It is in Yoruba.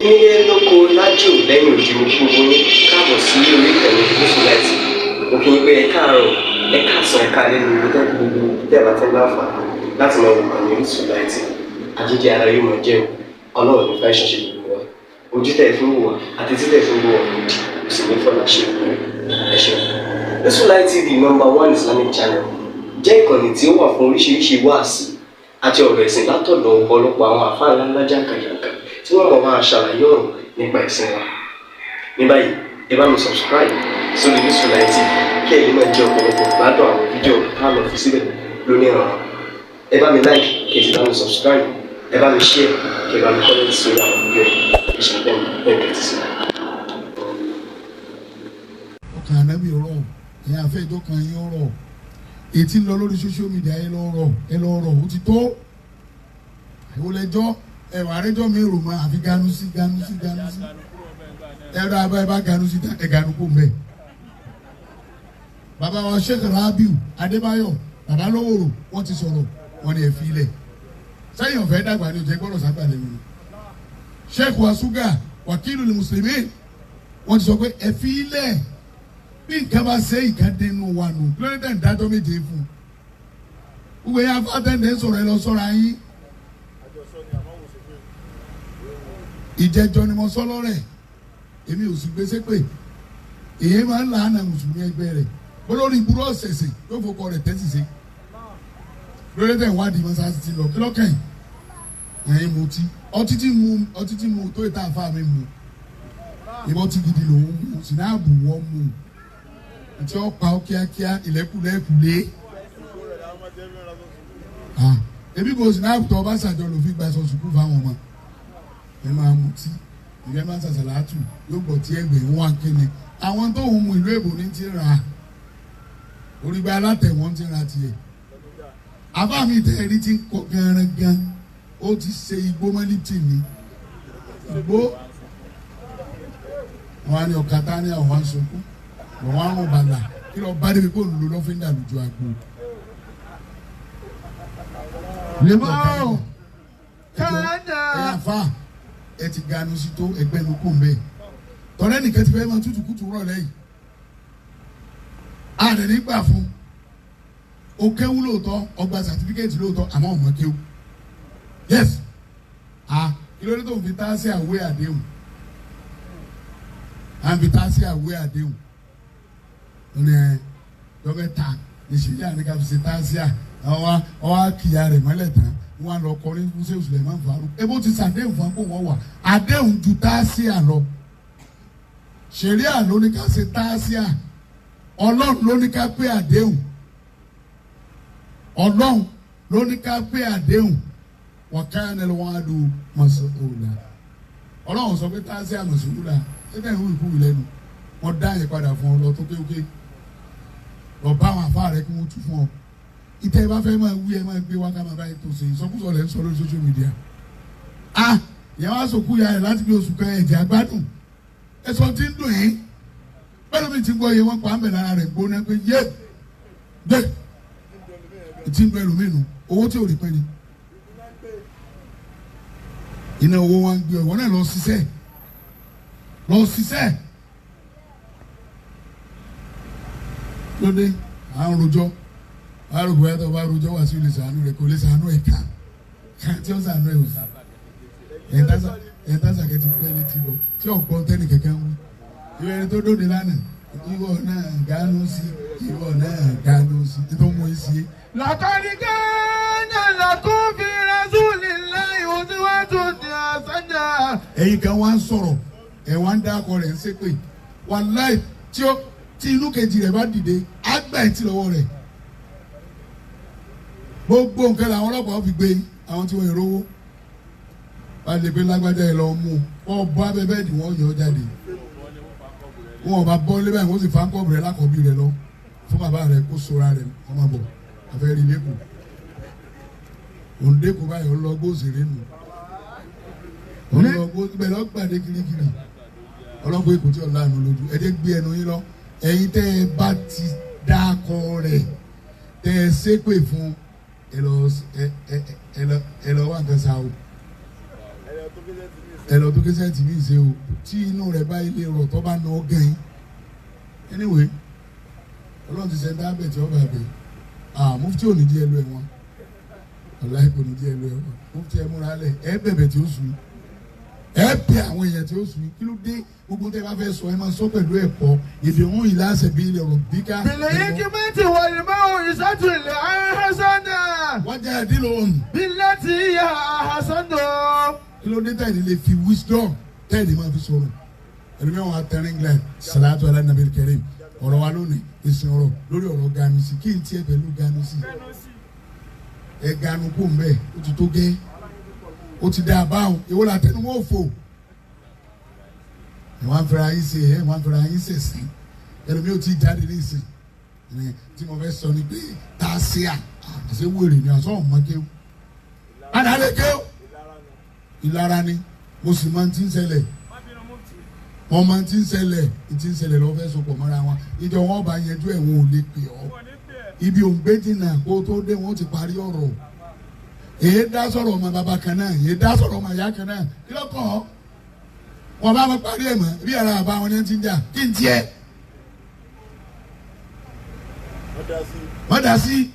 Nílé lóko lájò lẹ́yìn odi, mo kí gbogbo yín káàbọ̀ sí orí ìkànnì Gúúsù Láìtì. Mo kí yín pé ẹ káàárọ̀, ẹ káàsán, ẹ káalẹ́ ní ibi tẹ́ gbogbo tẹ́ bá ti ń láǹfààní láti máa wò kàn ní Orísun Láìtì. Àjíjẹ ara yóò máa jẹun, Ọlọ́run ní fẹ́ ṣẹṣẹ gbogbo wa. Ojú tẹ́ ẹ fi ń wò wá àti tí tẹ́ ẹ fi ń wò wá lòdì kò sì ní fọlá ṣe ìpínlẹ̀. Ẹ ṣeun. Orísun Láìtì TV, number one Islamic channel, jẹ́ ìkànnì tí ó wà fún oríṣiríṣi wáàsí àti ọ̀rọ̀ ẹ̀sìn látọ̀dọ̀ ọ̀pọ̀lọpọ̀ àwọn àfáà ńláńlá jàǹkàjàǹkà tí wọ́n mọ̀ máa ṣàlàyé ọ̀rọ̀ nípa ẹ̀sìn wa. Ní báyìí, ẹ bá mi subscribe sórí Orísun Láìtì TV kí ẹ lè máa jẹ ọ̀pọ̀lọpọ̀ gbádùn àwọn fídíò tá a lọ fi síbẹ̀ lónìí ọ̀rọ̀. Ẹ bá mi like, kí ẹ sì bá mi subscribe, ẹ bá mi share, kí ẹ bá mi comment sórí àwọn fídíò yìí. Ẹ ṣe bẹ́ẹ̀ bẹ́ẹ̀ tẹ́tí sí. Ọkàn ànábì rọ̀, ẹ̀yin àfẹ́ ìjọ kan yín rọ̀. Èyí tí ń lọ lórí social media, ẹ lọ rọ̀, ẹ lọ rọ̀, ó ti tó. Ìwọlẹ́jọ́ ẹ̀wà àrẹ́jọ́ mi rò mọ́ àfi ganu sí, ganu sí, ganu sí. Ẹ rà bá ẹ bá ganu sí, ẹ ganu kó mbẹ. Bàbá wa Sheikh Rabiu Adébáyọ̀, bàbá lówòrò, wọ́n ti sọ̀rọ̀, wọ́n ní ẹ fi ilẹ̀ sẹ́yìn ọ̀fẹ́ dàgbà ni, ò jẹ́ gbọ́dọ̀ sábà lẹ́nu ni. Sheikh Wasuga Wakilu ni Mùsùlùmí, wọ́n ti sọ pé ẹ fi ilẹ̀. Bí nǹkan bá ṣe ìkan dénú wa nù, lórí tẹ̀ ń dájọ́ méje fún un. Gbogbo yẹn afátẹ́ǹdẹ̀ sọ̀rọ̀, ẹ lọ sọ́ra yín. Ìjẹjọ ni mo sọ lọ́rẹ̀, èmi ò sì gbèsè pé èyí máa ń làánà mùsùlùmí ẹgbẹ́ rẹ̀ olórí ìbúrò ọ̀sẹ̀sẹ̀ yóò fọkọ rẹ̀ tẹ́sí ṣe. Lórí tẹ̀ ń wádìí mọ́sáàsì ti lọ kí lọ́kàn ẹ̀yìn mu tí ọtí tí mu, ọtí tí mu tó ìta àfa mi mu, ìbọn tí gidi lòún mu, sinapu wọ́n mu ntí ọ pa ọ kíákíá ilẹ̀kùlẹ̀kùlé. Ebi kò sinapu tó ọba ṣàjọ ló fi gba sọ sùkúù fáwọn ọmọ ẹ máa mutí, ìgbẹ́ máa ń ṣàṣàlátù yóò gbọ̀ tí ẹgbẹ́ ń wá kíni. Àwọn tó ń mu ìlú èbò ní ti rà, orígbà alátẹ̀wọ̀n ti ra tiẹ̀. Àbá mi tẹ̀ ẹ̀rí ti ń kọ gánran, ó ti ṣe igbó mọ́lítì ní igbó wọn á ní ọ̀kadà ní àwọn aṣojú wọn á rún bàlà kí lọ bá débi kó lò lọ́fíńdà lójú àgbo. Lèmọ́ ẹ yà fa, ẹ ti ganu sí tó ẹgbẹ́ nu kò mbẹ́ tọ́lẹ́ nìkan ti fẹ́ máa tútù kùtù rọ̀ lẹ́yìn àdè nígbà fún o. Kéwú lóòótọ́, ọgbà sàtífíkẹ́tì lóòótọ́, àmọ́ ọmọ kéwú, yes. Ah, kí ló dé tó ń fi tá sí àwé àdéhùn? À ń fi tá sí àwé àdéhùn. Ó ní ẹ dọ́mẹ́ta ìṣèlú àníkà fi ṣe tá sí à ọwọ́ ọwọ́ kìyà rẹ̀ mọ́lẹ̀ tán, wọn lọ kọrin fún Sheikh Suleiman Farouk. Ebo ti sàdéhùn fún akó wọn wà àdéhùn ju táásíà lọ. Ṣẹ̀ríà ló ní ká ṣe táásíà, Ọlọ́run ló ní ká pé àdéhùn, Ọlọ́run ló ní ká pé àdéhùn. Wọ́n ká ẹni wọn á lu mọ̀sùlùmá. Ọlọ́run sọ pé táásíà mọ̀sùlùmá ṣẹ́tẹ̀ ìwé ìkú lẹ́nu wọ́n dá yẹn padà fún ọ lọ tó kéwké lọ bá àwọn afá rẹ kí wọ́n tú fún ọ. Ìtẹ́ ẹ bá fẹ́ máa wí, ẹ máa gbé wá ká máa bá yẹn tó ṣe. Ìsọkúsọ lẹ́ ń sọ lórí social media. Ah, ìyẹn wá sòkú ya rẹ̀ láti bí oṣù kan, ẹ̀jẹ̀ àgbádùn ẹ̀sọ́ tí ń dùn yín. Bẹ́ẹ̀ ló mi ti gbọ́ iye wọn pa á mẹ́ lára rẹ̀ gbóná pé yé gbé tí ń dùn ẹlòmíì nù, owó tí ò rí pẹ́ ni iná owó wa ń gbé ọ. Ìwọ náà lọ ṣiṣẹ́, lọ ṣiṣẹ́ lóde. À ń rojọ́ arúgbó yàtọ̀ bá rojọ́ wá sí ilé sànú rẹ̀, kò lè sànú ẹ̀ kàn kàn tí ó sànú ẹ̀ ò sí. Ẹ̀ńtàṣà kẹ́ ti pẹ́ létí lọ tí ọ̀gbọ́n tẹ́nì kẹ̀kẹ́ ń wí. Ìwé ẹni tó dóde lánàá, ìwọ náà gánú sí, ìwọ náà gánú sí, nítorí mo ṣe. لقد كان لكم في رسول الله أسوة حسنة. Ẹ̀yin kan wá ń sọ̀rọ̀, ẹ̀ wá ń dákọ̀ rẹ̀ ń ṣépè. Wàláì, tí ó tí inú kejì rẹ̀ bá dìde, á gbà ẹ̀ tí lọ́wọ́ rẹ̀. Gbogbo nǹkan làwọn ọlọ́pàá fi gbé àwọn tí wọ́n rówó wọ́n lè pe lágbájá yìí lọ mú un, wọ́n bọ́ abẹ́ bẹ́ẹ̀dì, wọ́n yọ ọ́ jáde. Wọ́n bá bọ́ lébàá, wọ́n sì fáńkọ́ọ̀bù rẹ̀ lákọ̀ọ́bí rẹ̀ lọ fún bàbá rẹ̀ kó sora rẹ̀ ọmọ bọ̀ àfẹ́ rí lẹ́kọ̀ọ́ òǹdẹ́kọ̀ báyìí. Ọlọ́gbó òṣèré nù, ọlọ́gbó ibẹ̀ lọ́gbàdé kirikiri, ọlọ́gbó èkó tí ọ̀la àná lójú. Ẹ jẹ́ gbé ẹnu yín lọ. Ẹ̀yin tẹ́ ẹ bá ti dákọ rẹ̀, tẹ́ ẹ ṣépè fún, ẹ lọ ẹ ẹ ẹ lọ ẹ lọ wá nǹkan sa o. Ẹ lọ tó kẹsẹ̀ tì mí ṣe o, tí inú rẹ̀ bá ilé rọ̀ tó bá nà ọ́ gan. Anyway, Ọlọ́run ti ṣe ń dábẹ̀ tí ó bá bẹ̀. Ah, mufti ò ní jẹ́ ẹlú ẹ̀wọ̀n. Ọláì kò ní jẹ́ ẹlú ẹ̀wọ̀n. Mufti ẹ múra lẹ̀, ẹ bẹ̀bẹ̀ tí ó sùn. Ẹ bẹ̀ àwọn èèyàn tí ó sùn. Kí ló dé? Gbogbo tẹ́ bá fẹ́ sọ, ẹ máa sọ pẹ̀lú ẹ̀kọ́. Èdè òun ìlà àṣẹ bí ilẹ̀ ọ̀rọ̀ bí ká. بالحكمة والموعظة الحسنة Wọ́n jẹ́ àdìlò òun. بالتي هي أحسن. Kí ló dé tẹ̀lé lè fi wisdom tẹ̀lé máa fi sọ̀rọ̀? Ẹlòmíràn wa tẹ̀rín glẹ̀ salatu ala nabil karim. Ọ̀rọ̀ wa lónìí, ìsìn ọ̀rọ̀ lórí ọ̀rọ̀ ganusi. Kí n tiẹ̀ pẹ̀lú ganusi? Ẹ ganu kó mbẹ́, ó ti tó gẹ́. Ó ti dá a báwọn. Èwo la tẹnu mọ́ òfò? Ẹ wá ń fẹ́ra yín ṣe ẹ wá ń fẹ́ra yín ṣe sí. Ẹlòmíràn ò tí ì jáde ní ìsìn. Ní tí mo fẹ́ sọ ni pé tàṣíà àṣẹ wèrè ni àṣọ ọ̀mọ́ kéwù. Àdàlẹ́ kéwù. Ìlara ni mo sì máa ti ń ṣẹlẹ̀, wọn máa ti ń ṣẹlẹ̀, ti ń ṣẹlẹ̀ lọ́ fẹ́ sopọ̀ mọ́ra wọn. Ìjọ wọn bá yanjú ẹ̀, wọn ò lè pè ọ́. Ibi òǹgbẹ jìnnà kó tó dé, wọn ti parí ọ̀rọ̀. Èyí dá sọ̀rọ̀ ọmọ bàbá kan náà, èyí dá sọ̀rọ̀ ọmọ ìyá kan náà, kí ló kàn ọ́? Wọn bá wọn parí ẹ̀ mọ́ bí ara àbá wọn ní ti ń jà, kí n tiẹ̀ wọ́n dá sí.